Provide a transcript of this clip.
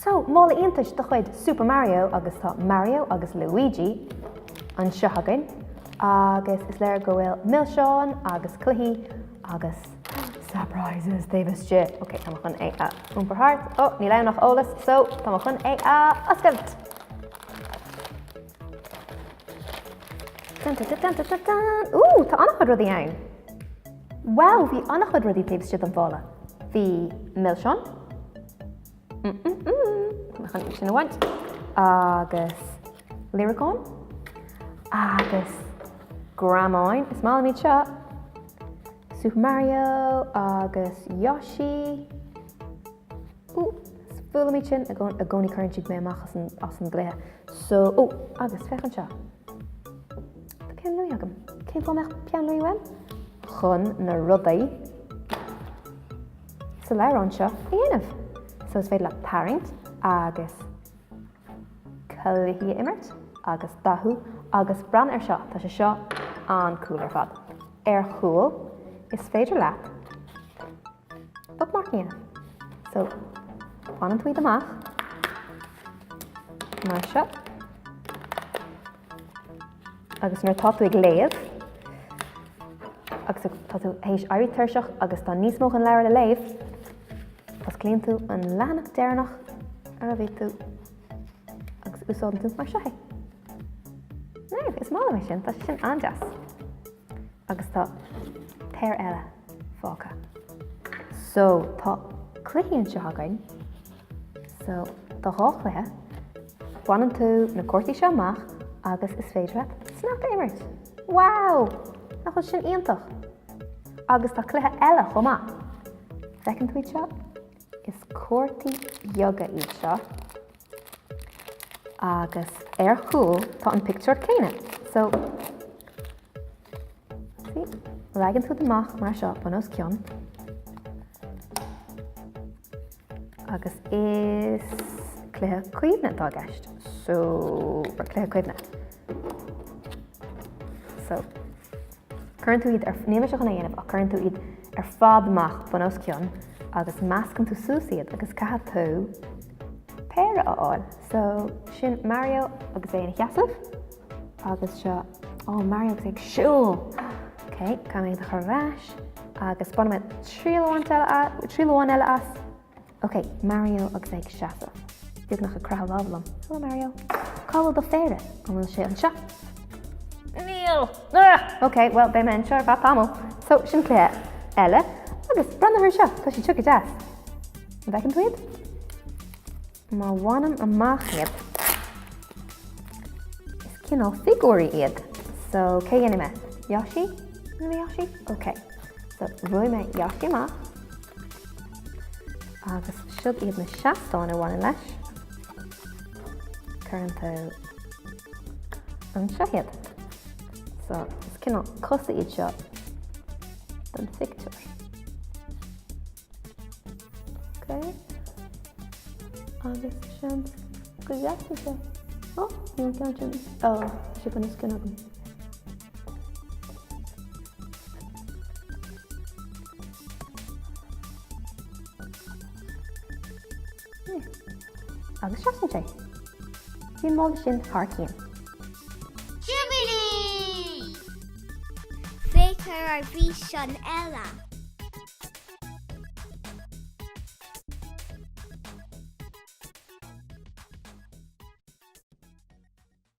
So, mála iontais de chuid Super Mario agus tá Mario agus Luigi anseo againn agus is léir go bhfuil milseáin agus cluichí agus surprises taobh istigh. Ok, tá mé chun é a iompar thart. Oh, níl ann ach eolas, so tá mé chun é a oscailt! Dun, dun, dun, dun, dun, dun. Ooh, tá an-chuid rudaí ann. Wow, bhí an-chuid rudaí taobh istigh den mhála. Bhí milseáin. Mm, mm, mm. Tá mé chun iad sin a bhaint. Agus líreacáin. Agus greamáin. Is maith liom iad seo. Super Mario agus Yoshi. Ooh, is fuath liom iad sin i gcónaí cuireann siad mé amach as an, as an gcluiche. So, oh, agus féach anseo. Tá peann luaidhe agam. Cén fáth a mbeadh peann luaidhe uaim? Chun na rudaí sa leabhrán seo a dhéanamh. So is féidir leat tarraingt agus cluichí a imirt agus dathú agus breathnaigh ar seo, tá sé seo an-cool ar fad. Ar chúl, is féidir leat bookmark a dhéanamh. So, baineann tú iad amach mar seo. Agus nuair atá tú ag léamh, agus tá tú théis éirí tuirseach agus tá níos mó den leabhar le léamh, osclaíonn tú an leathanach deireanach ar a bhí tú agus úsáideann tú mar seo é. Now, is maith liom é sin, tá sé sin an-deas. Agus tá péire eile fágtha. So, tá cluichí anseo againn. So, tá dhá chluiche. Baineann tú na cártaí seo amach agus is féidir leat snap a imirt. Wow! Nach bhfuil sin iontach? Agus tá cluiche eile chomh maith. Feiceann tú iad seo? Is cártaí beaga iad seo. Agus ar chúl tá an pictiúr céanna. So, see, leagann tú amach mar seo bun os cionn. Agus is cluiche cuimhne atá i gceist. So, or cluiche cuimhne. So, cuireann tú iad ar, níl mise chun é a dhéanamh, ach cuireann tú iad ar fad amach bun os cionn agus meascann tú suas iad agus caithfidh tú péire a fháil. So, sin Mario agus é ina sheasamh agus seo, oh, Mario agus é ag siúl! Ok, caithfidh mé iad a chur ar ais agus bainfidh mé triail amháin eile as. Ok, Mario agus é ag seasamh. Beagnach ag croitheadh lámh liom. Hello Mario. Cá bhfuil do phéire? An bhfuil sé anseo? Níl! Ah! Ok, well beidh mé anseo ar feadh tamaill. So, sin cluiche eile. Agus breathnaigh ar seo, tá siad seo go deas. An bhfeiceann tú iad? Má bhainim amach iad, is cineál figiúirí iad. So, cé dhéanfaidh mé? Yoshi? An mé Yoshi? Ok. So, bhuaigh mé Yoshi amach. Agus siod iad na seastáin a bhaineann leis. Cuireann tú anseo iad. So, is cineál cosa iad seo don phictiúr. Ok. Agus seans go seasfaidh sé. Ó, níl an ceann sin. Ó, tá sé bun os cionn agam. Agus seasann sé. Bhí an mála sin thar cionn. Jubilee! Féach ar ár bhfíseán eile!